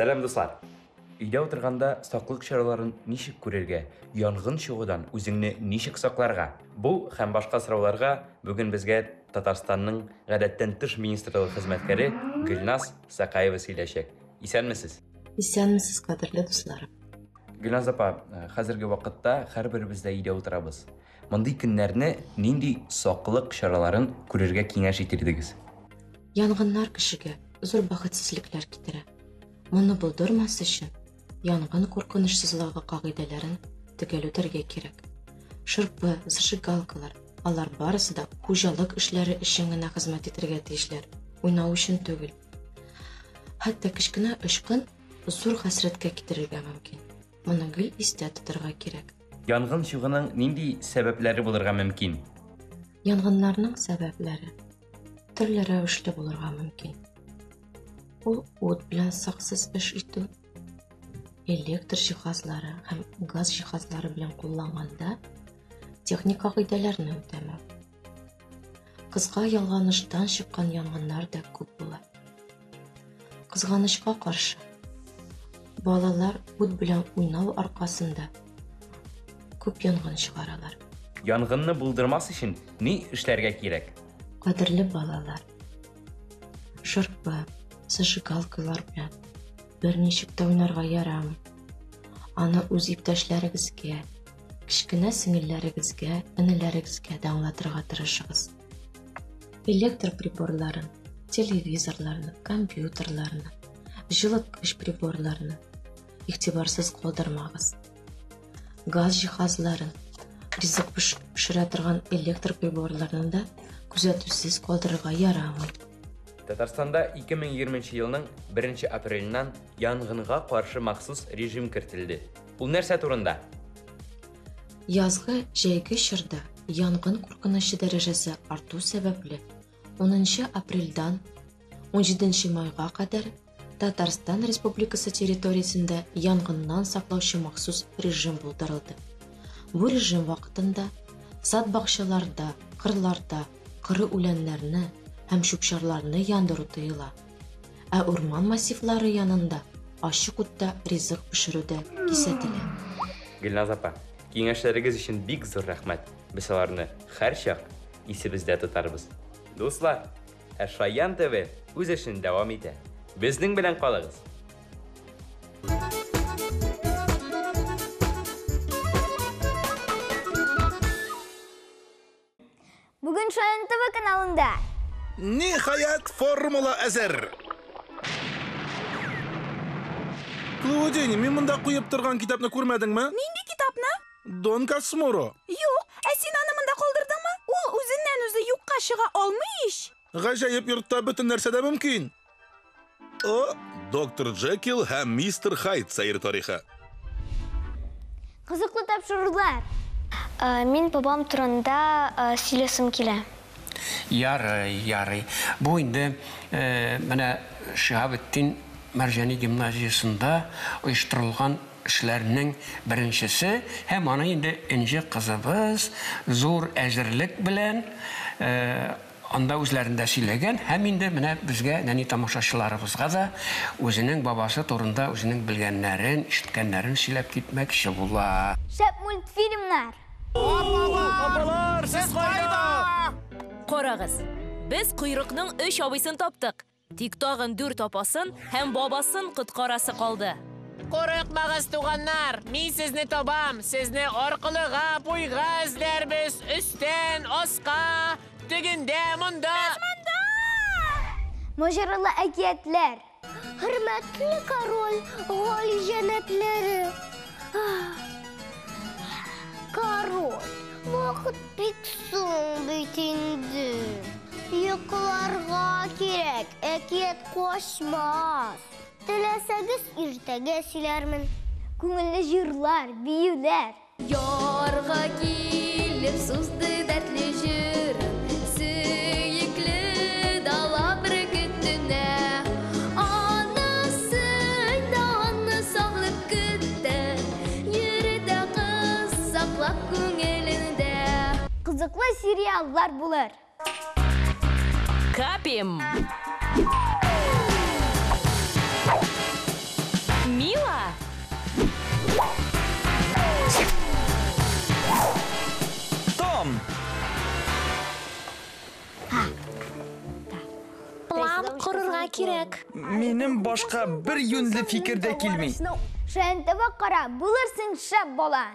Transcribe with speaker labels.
Speaker 1: Сәлам, дуслар! Өйдә утырганда саклык чараларын ничек күрергә, янгын чыгудан үзеңне ничек сакларга? Бу һәм башка сорауларга бүген безгә Татарстанның гадәттән тыш министрлыгы хезмәткәре Гөлназ Сакаева сөйләячәк. Исәнмесез?
Speaker 2: Исәнмесез, кадерле дусларым.
Speaker 1: Гөлназ апа, хәзерге вакытта һәрберебез дә өйдә утырабыз. Мондый көннәрне нинди саклык чараларын күрергә киңәш итер идегез?
Speaker 2: Янгыннар кешегә зур бәхетсезлекләр китерә. Моны булдырмас өчен янгын куркынычсызлыгы кагыйдәләрен төгәл үтәргә кирәк. Шырпы, зажигалкалар, алар барысы да хуҗалык эшләре өчен генә хезмәт итәргә тиешләр, уйнау өчен түгел. Хәтта кечкенә очкын зур хәсрәткә китерергә мөмкин. Моны гел истә тотарга кирәк.
Speaker 1: Янгын чыгуның нинди сәбәпләре булырга мөмкин?
Speaker 2: Янгыннарның сәбәпләре төрле рәвешле булырга мөмкин. Ул ут белән саксыз эш итү, электр җиһазлары һәм газ җиһазлары белән кулланганда техник кагыйдәләрне үтәмәү. Кыска ялганыштан чыккан янгыннар да күп була. Кызганычка каршы, балалар ут белән уйнау аркасында күп янгын чыгаралар.
Speaker 1: Янгынны булдырмас өчен ни эшләргә кирәк?
Speaker 2: Кадерле балалар, шырпы, зажигалкалар белән берничек тә уйнарга ярамый. Аны үз иптәшләрегезгә, кечкенә сеңелләрегезгә, энеләрегезгә дә аңлатырга тырышыгыз. Электр приборларын, телевизорларны, компьютерларны, җылыткыч приборларны игътибарсыз калдырмагыз. Газ җиһазларын, ризык пешерә торган электр приборларны да күзәтүсез калдырырга ярамый.
Speaker 1: Татарстанда 2020 елның 1 апреленнән янгынга каршы махсус режим кертелде. Ул нәрсә турында?
Speaker 2: Язгы җәйге чорда янгын куркынычы дәрәҗәсе арту сәбәпле 10 апрельдән 17 майга кадәр Татарстан Республикасы территориясендә янгыннан саклаучы махсус режим булдырылды. Бу режим вакытында сад-бакчаларда, кырларда коры үләннәрне һәм чүп-чарларны яндыру тыела. Ә урман массивлары янында ачык утта ризык пешерү дә кисәтелә.
Speaker 1: Гөлназ апа, киңәшләрегез өчен бик зур рәхмәт. Без аларны һәрчак исебездә тотарбыз. Дуслар, ә Шаян ТВ үз эшен дәвам итә. Безнең белән калыгыз.
Speaker 3: Бүген Шаян ТВ каналында.
Speaker 4: Ниһаять, формула әзер. Клаудини, мин монда куеп торган китапны күрмәдеңме?
Speaker 5: Нинди китапны?
Speaker 4: Дон Косморо.
Speaker 5: Юк, ә син аны монда калдырдыңмы? Ул үзеннән-үзе юкка чыга алмый ич.
Speaker 4: Гаҗәеп йортта бөтен нәрсә дә мөмкин.
Speaker 6: О, доктор Джекил һәм мистер Хайд сәер тарихы.
Speaker 3: Кызыклы тапшырулар.
Speaker 7: Мин бабам турында сөйләсем килә.
Speaker 8: Ярый, ярый. Бу инде менә Шиһабетдин Мәрҗани гимназиясендә оештырылган эшләрнең беренчесе һәм аны инде Энҗе кызыбыз зур әзерлек белән анда үзләрендә сөйләгән һәм инде менә безгә, нәни тамашачыларыбызга да үзенең бабасы турында үзенең белгәннәрен, ишеткәннәрен сөйләп китмәкче була.
Speaker 3: Шәп мультфильмнар!
Speaker 9: Апалар, сез кайда?
Speaker 10: Карагыз, без койрыкның өч абыйсын таптык. Тик тагын дүрт апасын һәм бабасын коткарасы калды.
Speaker 9: Курыкмагыз, туганнар, мин сезне табам. Сезне аркылыга, буйга эзләрбез, өстән, аска, тегендә, монда.
Speaker 3: Без монда! Маҗаралы әкиятләр.
Speaker 7: Хөрмәтле король, гали җәнаплары. Король, вакыт бик соң бит инде. Йокларга кирәк, әкият качмас. Теләсәгез, иртәгә сөйләрмен.
Speaker 3: Күңелле җырлар, биюләр.
Speaker 11: Ярга килеп сузды дәртле җырын, сөекле дала бөркетенә. Анасы да аны сагынып көтә, йөртә кыз саклап күңелендә.
Speaker 3: Кызыклы сериаллар булыр.
Speaker 10: Капим! Мила.
Speaker 12: Том!
Speaker 10: План корырга кирәк.
Speaker 12: Минем башка бер юньле фикер дә килми.
Speaker 3: Шаян тавык кара, булырсың шәп бала.